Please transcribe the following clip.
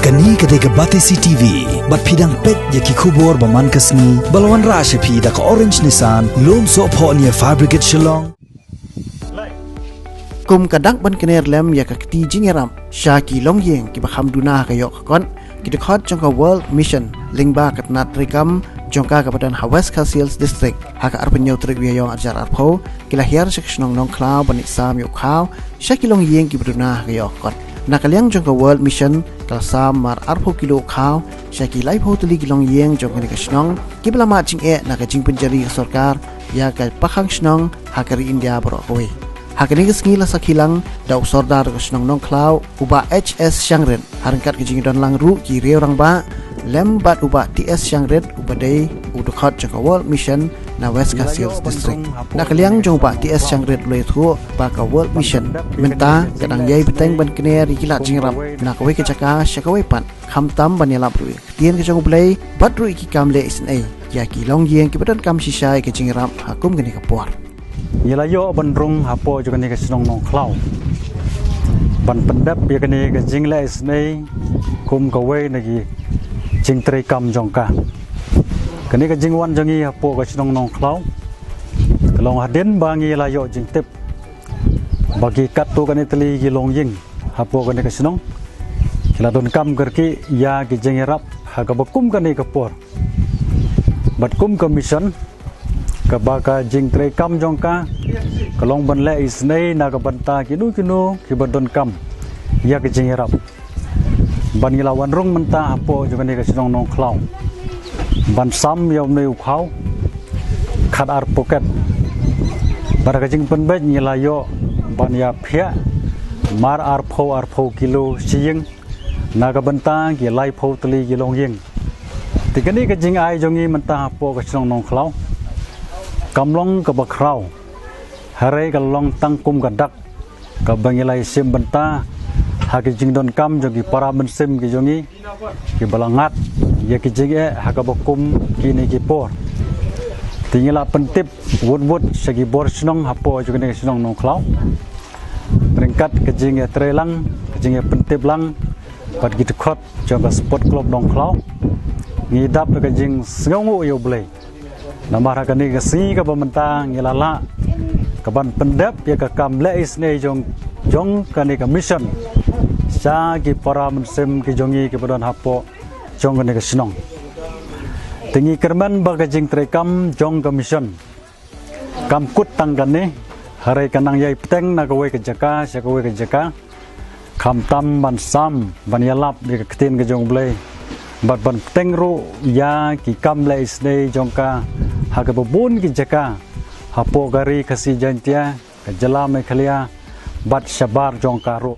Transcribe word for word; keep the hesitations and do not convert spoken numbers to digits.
Kane ka dei ka Batesi T V, bad phi dang peit ïa ki khubor ba man ka sngi, ba la wanrah sha phi da ka Orange Nissan, Lumsohphoh near Fire Brigade Shillong. Kum ka dak ban kner lem ïa ka kti jingïarap sha ki longïing kiba kham duna ha ka ïoh ka kot, ki dkhot jong ka World Mission lyngba ka tnat treikam jong ka kaba don ha West Khasi Hills District, ha ka arphew hynñiew tarik u Ïaïong arhajar arphew, ki la hiar sha ka shnong Nongkhlaw ban ïasam ïa u khaw sha ki longïing kiba duna ha ka ïoh ka kot. Na ka liang jong ka World Mission, ka la sam mar arphew kilo u khaw sha ki laiphew tylli ki longïing jong kane ka shnong, kiba la mad jingeh na ka jingpynjari ka sorkar ïa ka pakhang shnong ha ka ri India baroh kawei. Ha kane ka sngi la sakhi lang da u Sordar ka shnong Nongkhlaw, u Bah H S Shangrit, ha ryngkat ka jingdon lang ruh ki riew rangbah, lem bad u Bah T S Shangrit, uba dei u dkhot jong ka World Mission na West Khasi Hills District. Na ka liang jong u Bah T S Shangrit, u la ïathuh ba ka World Mission mynta ka dang ïai bteng ban kner ïa ki lad jingïarap na kawei ka jaka sha kawei pat, khamtam ban ïalap ruh ïa ka ktien ka jong U Blei, bad ruh ïa ki kam leh isynei ïa ki longïing kiba donkam shisha ïa ka jingïarap ha kum kane ka por. Ngi la ïoh ban rung hapoh jong kane ka shnong Nongkhlaw ban pyndep ïa kane ka jingleh isynei kum kawei na ki jingtreikam jong ka. Kane ka jingwan jong ngi hapoh ka shnong Nongkhlaw ka long hadien ba ngi la ïoh jingtip ba ki katto katne tylli ki longïing hapoh kane ka shnong ki la donkam kyrkieh ïa ki jingïarap ha kaba kum kane ka por. Bad kum ka mission, kaba ka jingtreikam jong ka ka long ban leh isynei na ka bynta kino kino kiba donkam ïa ka jingïarap. Bad ngi la wan rung mynta hapoh jong kane ka shnong Nongkhlaw ban sam ïa une u khaw khat ar pocket. Bad ha ka jingpynbeit ngi la ïoh ban ïa phiah mar arphew arphew kilo shi ïing na ka bynta ki laiphew tylli ki longïing. Te kane ka jingai jong ngi mynta hapoh ka shnong Nongkhlaw kam long kaba khraw, hynrei ka long tang kum ka dak kaba ngi la ïashim bynta ha ki jingdonkam jong ki para mynsiem ki jong ngi kiba la ngat ïa ki jingeh ha kaba kum kine ki por. Te ngi la pyntip wut wut sha ki bor shnong hapoh jong kane ka shnong Nongkhlaw ryngkat ka jingïatreilang, ka jingïapyntip lang bad ki dkhot jong ka Sport Club Nongkhlaw. Ngi dap da ka jingsngewnguh ïa U Blei namar ha kane ka sngi kaba mynta ngi la lah ka ban pyndep ïa ka kam leh isynei jong, jong kane ka mission sha ki para mynsiem ki jong ngi kiba don hapoh jong kane ka shnong. Te ngi kyrmen ba ka jingtreikam jong ka mission kam kut tang kane, hynrei ka nang ïai bteng na kawei ka jaka sha kawei ka jaka, khamtam ban sam ban ïalap ïa ka ktien ka jong U Blei bad ban bteng ruh ïa ki kam leh isynei jong ka ha kaba bun ki jaka hapoh ka Ri Khasi Jaiñtia, ka jylla Meghalaya bad shabar jong ka ruh.